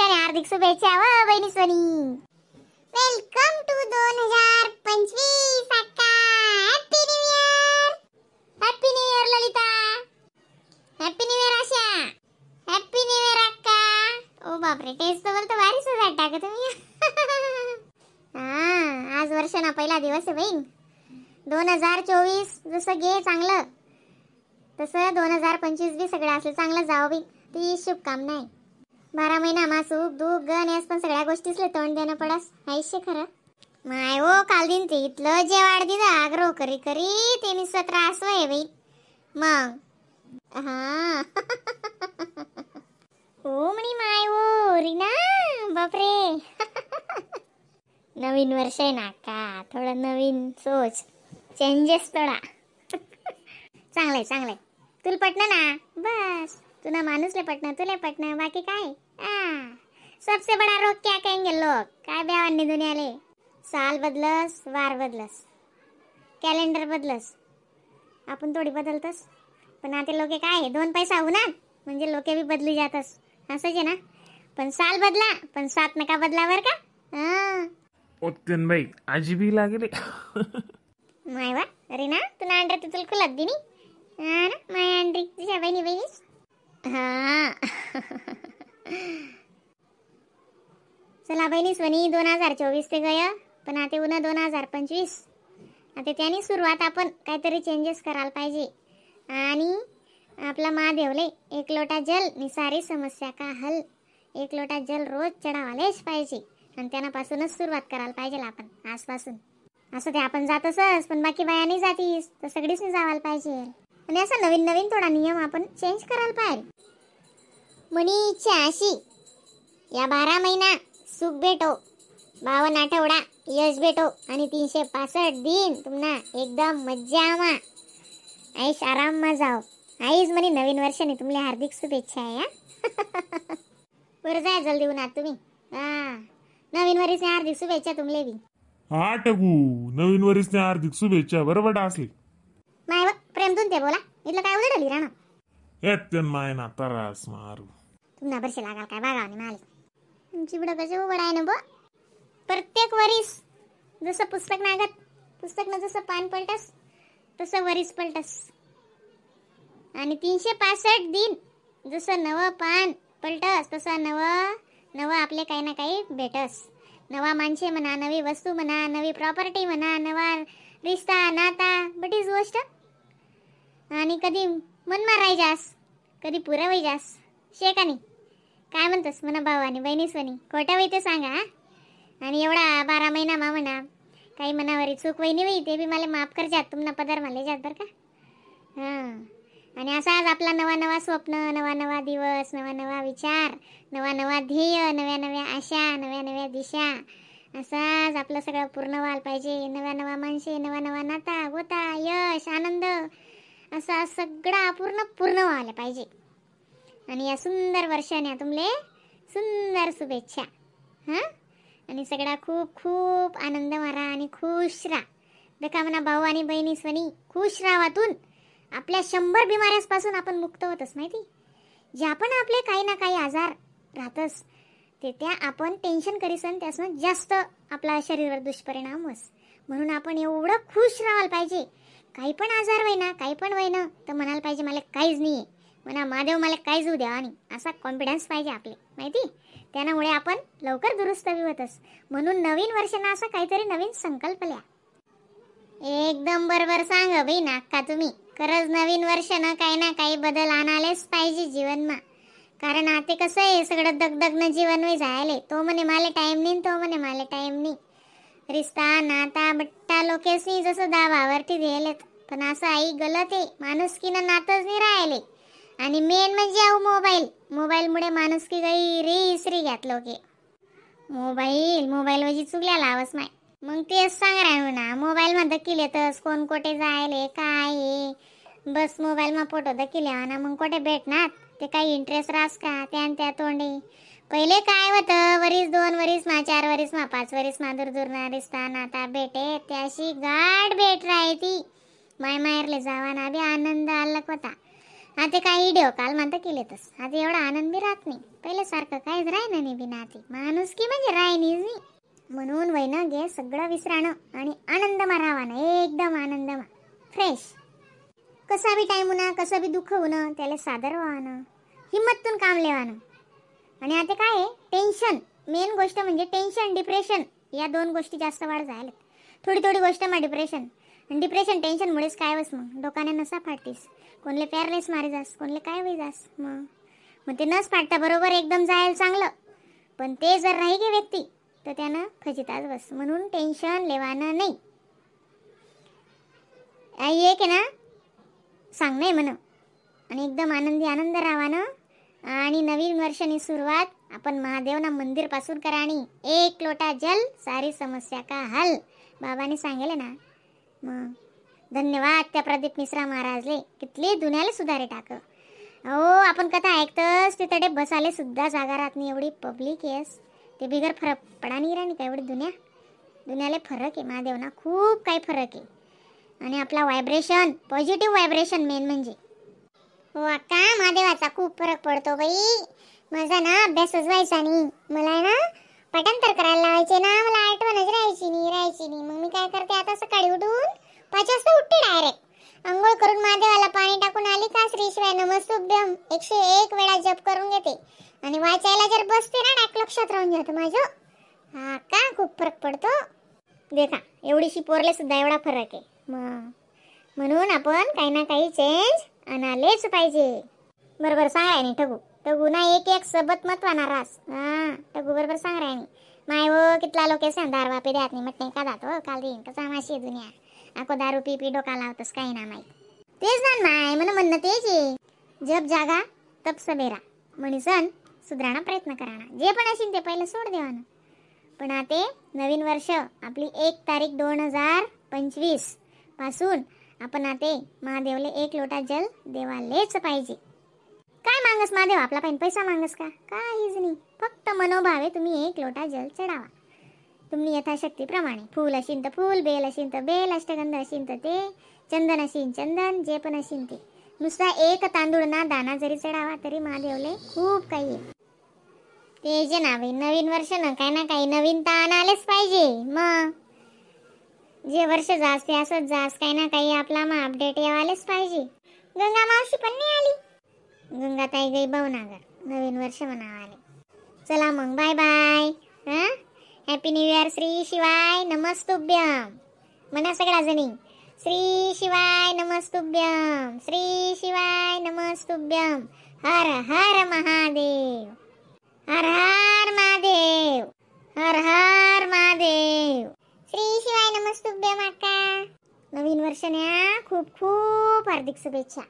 वर्षाने हार्दिक शुभेच्छा व बहिणी सोनी. Welcome to 2025 अक्का. Happy new year. Happy new year Lalita. Happy new year Asha. Happy new year अक्का. ओ बापरे, टेस्ट तर बोलतो भारी सुद्धा टाका तुम्ही. हा, आज वर्षाना पहिला दिवस आहे बहीण. 2024 जसं गे चांगलं तसं 2025 बी सगळं असलं चांगलं जावं बी, ती शुभकामना आहे. 12 महिना मा सुख दुःख गण यास पण सगळ्या गोष्टीसले तोंड देणं पडस आयुष्य खरं. माय ओ काल दिन ते इथलं जेवाड दिलं आग्रह करी करी ते नुसतं त्रास होय बाई. मग हा ओ म्हणी माय ओ रीना बापरे. नवीन वर्ष आहे ना का, थोडं नवीन सोच चेंजेस थोडा. चांगलंय चांगलंय. तुला पटलं ना बस, तुला माणूसले पटणं तुला पटणं, बाकी काय. आ सबसे बडा रोग क्या कहेंगे लोग, काय ब्यावांनी दुनियाले. साल बदलस वार बदलस कॅलेंडर बदलस, आपण थोडी बदलतस. पण आता लोके काय 2 पैसा होणार म्हणजे लोके बी बदली जातस, असंच आहे ना. पण साल बदला पण सात नका बदला बर का. हा ओत्यन बाई आजी बी लागले. माय वा अरे ना तुला अंड्रे तुला खुलत दिनी. हा ना माय अंड्री तुझ्या बहिणी बहिणीस. हा चला बहिणी सोनी 2024 ते गय, पण आता उन्हा 2025. आता त्याने सुरुवात आपण काहीतरी चेंजेस करायला पाहिजे. आणि आपला महादेवले एक लोटा जल नि सारी समस्या का हल, एक लोटा जल रोज चढावालेच पाहिजे. आणि त्यानापासूनच सुरुवात करायला पाहिजे आपण आजपासून. असं ते आपण जातच पण बाकी बाया नाही जातीस, तर सगळीच नाही जावायला पाहिजे. आणि असा नवीन नवीन थोडा नियम आपण चेंज करायला पाहिजे. मनी इच्छा अशी या 12 महिना सुख भेटो, 52 आठवडा यश भेटो आणि 365 दिन तुम्हाला एकदम मज्जा मा ऐश आराम मा जाओ. आईज म्हणे नवीन वर्षाने तुम्हाला हार्दिक शुभेच्छा आहे. बरं जाय जल्दी उन्हात तुम्ही. हा नवीन वर्षाने हार्दिक शुभेच्छा तुमले बी. हा टगू नवीन वर्षाने हार्दिक शुभेच्छा बरोबर असली. माय प्रेम तुम ते बोला इथलं काय उलटली राणा. येते माय ना तरास मारू तुम्हाला बरसे लागाल काय बघा आणि माले तुमची बुडं कसं उघड आहे ना बो. प्रत्येक वरीस जसं पुस्तक नागत पुस्तक ना जसं पान पलटस तसं वरीस पलटस. आणि 365 दिन जसं नवं पान पलटस तसं नवं नवं आपले काही ना काही भेटस. नवा माणसे म्हणा, नवी वस्तू म्हणा, नवी प्रॉपर्टी म्हणा, नवा रिश्ता नाता बटीच गोष्ट. आणि कधी मन माराय जास कधी पुरं वय जास शे का नाही. काय म्हणतोस म्हणा भाऊ आणि बहिणी सोनी, खोटं वय ते सांगा. हा आणि एवढा 12 महिना मा म्हणा काही मनावरी चूक वहिनी होई ते बी मला माफ कर जात, तुम्हाला पदार मला जात बरं का. हां आणि असा आज आपला नवा नवा स्वप्न, नवा नवा दिवस, नवा नवा विचार, नवा नवा ध्येय, नव्या नव्या आशा, नव्या नव्या दिशा, असाच आपलं सगळं पूर्ण व्हायला पाहिजे. नव्या नवा माणसे, नवा नवा नाता गोता, यश, आनंद असा सगळा पूर्ण पूर्ण व्हायला पाहिजे. आणि या सुंदर वर्षाने तुमले सुंदर शुभेच्छा. हां आणि सगळा खूप खूप आनंद मारा आणि खुश राहा. देखा म्हणा भाऊ आणि बहिणी स्वनी खुश राहावातून आपल्या 100 बिमाऱ्यांपासून आपण मुक्त होतस माहिती. ज्या पण आपले काही ना काही आजार राहतस ते त्या आपण टेन्शन करीसन त्यासनं जास्त आपला शरीरावर दुष्परिणाम होस. म्हणून आपण एवढं खुश राहायला पाहिजे. काही पण आजार होईना काही पण होईना तर म्हणायला पाहिजे मला काहीच नाही आहे, म्हणा महादेव मला काहीच होऊ द्या, आणि असा कॉन्फिडन्स पाहिजे आपले माहिती. त्यामुळे आपण लवकर दुरुस्त बी होतस. म्हणून नवीन वर्षांना असा काहीतरी नवीन संकल्प लिहा. एकदम बरोबर सांग बाई नाका तुम्ही. खरंच नवीन वर्ष ना काही ना काही बदल आणायलाच पाहिजे जीवनमा. कारण आता कसं आहे सगळं दगदगनं जीवन वे जायले. तो म्हणे मला टाईम नाही, तो म्हणे मला टाईम नाही. रिश्ता नाता बट्टा लोकेसनी जसं दाबावरती दिलेत, पण असं आई गलत आहे. माणुसकीनं नातच नाही राहिले. आणि मेन म्हणजे अहो मोबाईल, मोबाईलमुळे माणुसकी काही रे घ्यात लोके. मोबाईल मोबाईल वजी चुकल्या लावस माय. मग तेच सांग राहू ना मोबाईल मध्ये दखिलेतस कोण कोठे जायले काय आहे, बस मोबाईल मा फोटो दखिले ना मग कोठे भेटणार ते काही इंटरेस्ट रास का त्या त्या तोंडे. पहिले काय होतं वरीस 2 वरीस मा 4 वरीस मा 5 वरीस मा दूर दूर ना रिश्ता नाता भेटे त्याशी गाठ भेट राहती. माय माहेरले जावा ना बी आनंद आलक होता. आता काय व्हिडिओ काल म्हणता केले तस आता एवढा आनंद बी राहत नाही, पहिले सारखं काहीच राही नाही बी ना. ती माणुसकी म्हणजे राही नाही. म्हणून वैन गे सगळं विसराणं आणि आनंदमा राहावानं, एकदम आनंदमा फ्रेश. कसा बी टाईम होणं, कसं बी दुःख होणं, त्याला सादर व्हावं, हिम्मतून काम लेवानं. आणि आता काय आहे, टेन्शन मेन गोष्ट म्हणजे टेन्शन डिप्रेशन या दोन गोष्टी जास्त वाढ झाल्या. थोडी थोडी गोष्ट मग डिप्रेशन आणि डिप्रेशन टेन्शनमुळेच काय वस मग डोकाने नसा फाटतीस, कोणले पॅरलेस मारे जास, कोणले काय होई जास. मग मग ते नस फाटता बरोबर एकदम जायला चांगलं, पण ते जर राही गे व्यक्ती तर त्यानं फजिताच बस. म्हणून टेन्शन लेवानं नाही. आई एक आहे ना सांग नाही म्हण, आणि एकदम आनंदी आनंद राहावानं. आणि नवीन वर्षानी सुरुवात आपण महादेवना मंदिरपासून कराणी. एक लोटा जल सारी समस्या का हल, बाबांनी सांगेले ना. मग धन्यवाद त्या प्रदीप मिश्रा महाराजले, कितली दुनियाला सुधारे टाक. अहो आपण कथा ऐकतच तिथडे बसाले सुद्धा जागा राहत नाही, एवढी पब्लिक येस. ते बिगर फरक पडा नाही राणी का एवढी दुनिया, दुनियाला फरक आहे महादेवना, खूप काही फरक आहे. आणि आपला vibration, positive vibration main म्हणजे. हो अक्का, महादेवाचा खूप फरक पडतो बाई. माझा ना अभ्यासच व्हायचा नाही, मला ना पाठांतर करायला लावायचे ना, मला आठवणच राहायची नाही, राहायची नाही. मग मी काय करते आता, सकाळी उठून 5 वाजता उठते डायरेक्ट, आंघोळ करून महादेवाला पाणी टाकून आली का श्री शिवाय नमस्तुभ्यम 101 वेळा जप करून घेते. आणि वाचायला जर बसते ना डायरेक्ट लक्षात राहून जातं माझं. हा का खूप फरक पडतो. देखा एवढीशी पोरले सुद्धा एवढा फरक आहे. मग म्हणून आपण काही ना काही चेंज आणालेच पाहिजे. बरोबर सांग राहिनी ठगू, ठगू ना एक एक सबत मतवाना रास. हा ठगू बरोबर सांग राहिनी. माय वो कितला लोक दार वापे द्यात नाही म्हटणे का जातो हो, काल देईन कसा माशी दुनिया आको दारू पी पी डोका लावतस काही ना माहीत. तेच ना माय म्हण म्हणणं तेच आहे, जब जागा तब सबेरा म्हणीसन सुधारणा प्रयत्न कराना, जे पण असेल ते पहिलं सोड देवानं. पण आता नवीन वर्ष आपली 1 तारीख 2025 पासून आपण आता महादेवले 1 लोटा जल देवालेच पाहिजे. काय मागस महादेव आपला पाहिजे पैसा मागस का, काहीच नाही, फक्त मनोभावे तुम्ही 1 लोटा जल चढावा तुम्ही यथाशक्तीप्रमाणे. फूल असेल तर फूल, बेल असेल तर बेल, अष्टगंध असेल तर ते, चंदन असेल चंदन, जे पण असेल ते. नुसता 1 तांदूळ ना दाना जरी चढावा तरी महादेवले खूप काही आहे. ते जे ना बाई नवीन वर्ष ना काही ना काही नवीन तर आणायलाच पाहिजे. मग जे वर्ष जास ते असंच जास, काही ना काही आपला मग अपडेट यावायलाच पाहिजे. गंगा मावशी पण नाही आली, गंगाताई गई भावनागर नवीन वर्ष मनावाले. चला मग बाय बाय. हां happy new year. Shri शिवाय नमस्तुभ्यम म्हणा सगळ्या जणी. श्री शिवाय नमस्तुभ्यम, श्री शिवाय नमस्तुभ्यम. हर हर महादेव, हर हर महादेव, हर हर महादेव. श्री शिवाय नमस्तुभ्यम अक्का. नवीन वर्षाच्या खूप खूप हार्दिक शुभेच्छा.